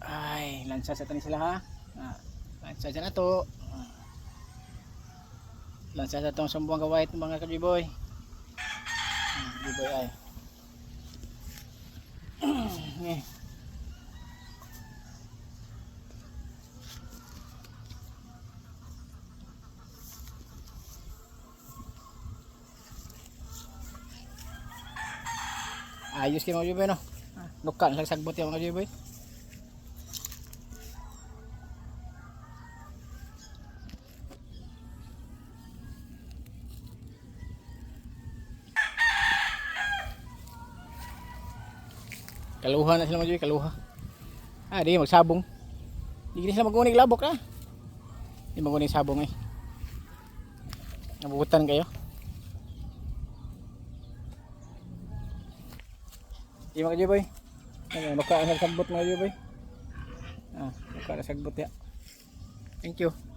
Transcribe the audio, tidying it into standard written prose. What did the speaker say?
Ay, lansa sa tani sila ha. Ah, lansa sa na to. Ah. Lansa sa tong Sambuanga White, mga kajiboy. Ah, Jiboy ay. Eh. Ayos kay mga jiboy, no. Ah, Luka na sagbot yung mga jiboy. Kaluha na sila mga jiboy, kaluha. Ah, di magsabong. Di gini sila magunig labok na. Di magunig sabong eh. Nabutan kayo. Di mga jiboy. Ano, mukha na sagbot mga jiboy. Ah, mukha na sagbot ya. Thank you.